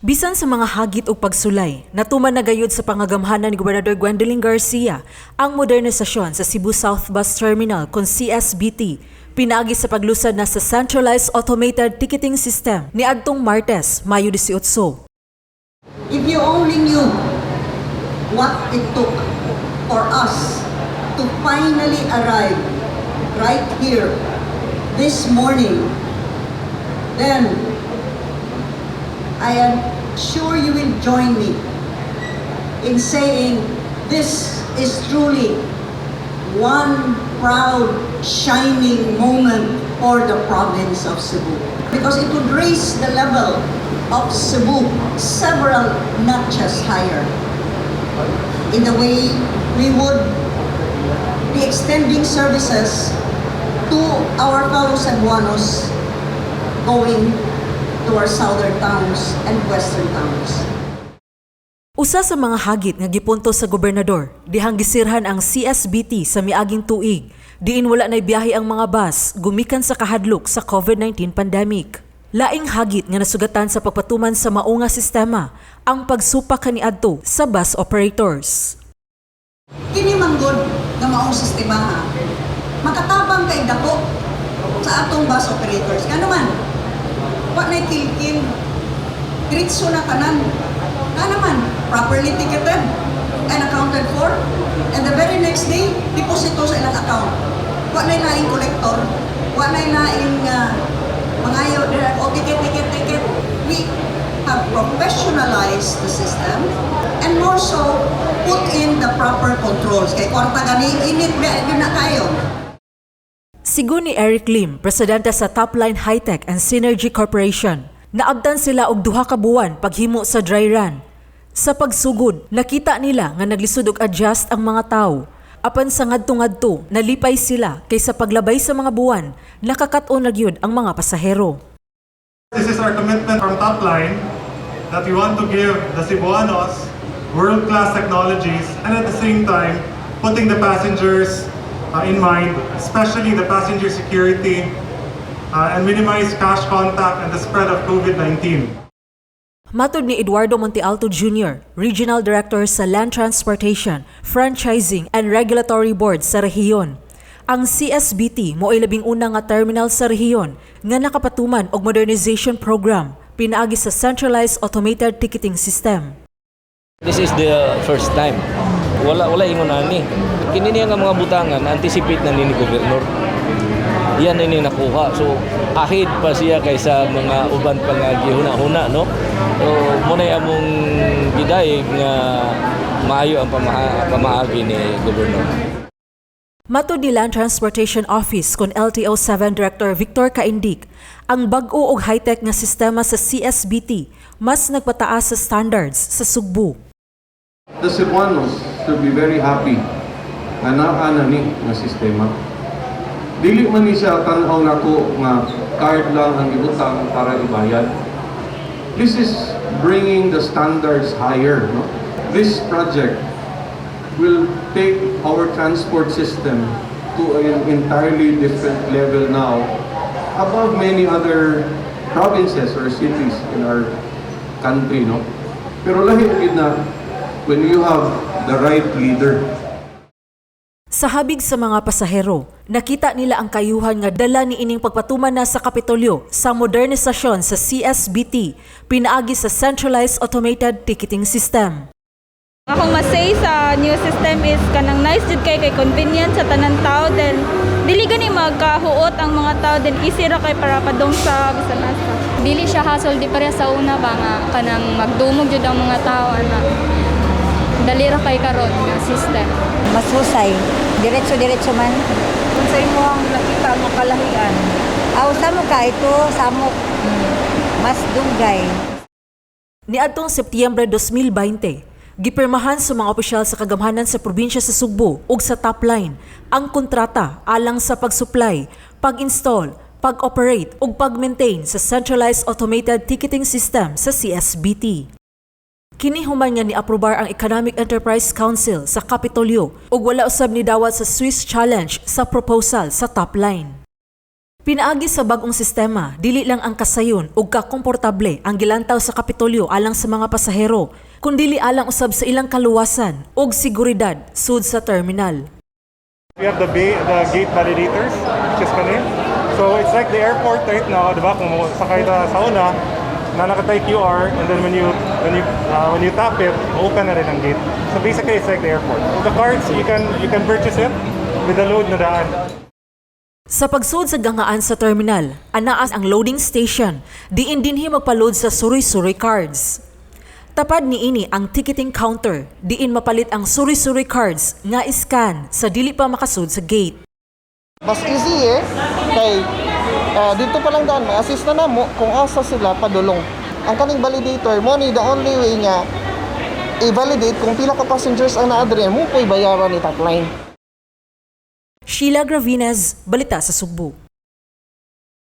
Bisan sa mga hagit og pagsulay, natuman na gayud sa pangagamhanan ni Gobernador Gwendolyn Garcia ang modernisasyon sa Cebu South Bus Terminal kon CSBT pinaagi sa paglusad na sa Centralized Automated Ticketing System niadtong Martes, Mayo 18. If you only knew what it took for us to finally arrive right here this morning, then I am sure you will join me in saying this is truly one proud, shining moment for the province of Cebu. Because it would raise the level of Cebu several notches higher in the way we would be extending services to our fellow Cebuanos going to our southern towns and western towns. Usa sa mga hagit nga gipunto sa gobernador, dihang gisirhan ang CSBT sa miaging tuig, diin wala nay biyahe ang mga bus gumikan sa kahadlok sa COVID-19 pandemic. Laing hagit nga nasugatan sa pagpatuman sa mao nga sistema ang pagsupak kaniadto sa bus operators. Kini manggod nga maong sistema ha, makatabang kay dako sa atong bus operators. Ngano man, wa nay kilkil, diretso na tanan. Nga naman, properly ticketed and accounted for. And the very next day, deposito sa ilang account. Wa nay laing collector, wa nay laing mangayo, o ticket, ticket, ticket. We have professionalized the system and more so, put in the proper controls. Kay kwarta gani, init ba, yun na kayo. Sigon ni Eric Lim, presidente sa Topline Hightech and Synergy Corporation, naabtan sila og 2 ka buwan paghimo sa dry run. Sa pagsugod, nakita nila nga naglisod og adjust ang mga tao. Apan sa ngadto-ngadto, nalipay sila kay sa paglabay sa mga buwan, nakakat-on na gyud ang mga pasahero. This is our commitment from Topline that we want to give the Cebuanos world-class technologies and at the same time putting the passengers in mind, especially the passenger security and minimize cash contact and the spread of COVID-19. Matod ni Eduardo Montealto Jr., Regional Director sa Land Transportation, Franchising and Regulatory Board sa rehiyon, ang CSBT mao'y 11 nga terminal sa rehiyon nga nakapatuman og modernization program pinaagi sa Centralized Automated Ticketing System. This is the first time. Wala wala ingon ani. Kini niya nga mga butangan anticipate na ni gobernador. Yan ini nakuha. So ahead pa siya kaysa mga uban pa nga gihuna-huna, no. So mao na among gidayeg nga maayo ang pamaagi ni gobernador. Matod ni Land Transportation Office kon LTO 7 Director Victor Caindic, ang bag-o og high-tech nga sistema sa CSBT mas nagpataas sa standards sa Sugbo. The Cebuanos should be very happy nga naa na ni nga sistema. Dili man ni siya tan-aw nako nga card lang ang ibutang para ibayad. This is bringing the standards higher. No? This project will take our transport system to an entirely different level now above many other provinces or cities in our country, no? Pero lahi gyud na when you have the right leader. Sa habig sa mga pasahero, nakita nila ang kayuhan nga dala ni ining pagpatuman na sa Kapitolyo sa modernisasyon sa CSBT pinaagi sa Centralized Automated Ticketing System. Akong masay sa new system is kanang nice jud kay convenient sa tanan tao, then dili gani magkahuot ang mga tao, then easy ra kay para padung sa bisan asa. Dili siya hassle, di pareha sa una ba nga kanang magdumog jud ang mga tao ana. Dali ra kay karon nga system. Mas husay. Diretso-diretso man. Unsay mo ang nakita nga kalahian? Aw, samok ka ito, samok. Mas dugay. Niadtong Setyembre 2020, gipirmahan sa mga opisyal sa kagamhanan sa probinsya sa Sugbo ug sa Topline ang kontrata alang sa pag-supply, pag-install, pag-operate ug pag-maintain sa Centralized Automated Ticketing System sa CSBT. Kini human nga ni-aprobar ang Economic Enterprise Council sa Kapitolyo ug wala usab ni dawat sa Swiss challenge sa proposal sa Topline. Pinaagi sa bagong sistema, dili lang ang kasayon ug kakomportable ang gilantaw sa Kapitolyo alang sa mga pasahero, kundili alang usab sa ilang kaluwasan ug seguridad sud sa terminal. We have the gate validators, which is kani. So it's like the airport right now, di ba? Kung sakay ta sa una, naa na kitay QR, and then when you tap it, open na rin ang gate. So basically, it's like the airport. The cards, you can purchase it with the load na daan. Sa pagsud sa gangaan sa terminal, anaas ang loading station, diin dinhi magpa-load sa suroy-suroy cards. Tapad niini ang ticketing counter, diin mapalit ang suroy-suroy cards nga iskan sa dili pa makasud sa gate. Mas easy eh, kay dito pa lang daan, ma-assist na namo kung asa sila padulong. Ang kaning validator, mo ni the only way niya i-validate kung pila ka passengers ang naa diri, mo po'y bayaran ni Tapline. Sheila Gravines, Balita sa Sugbo.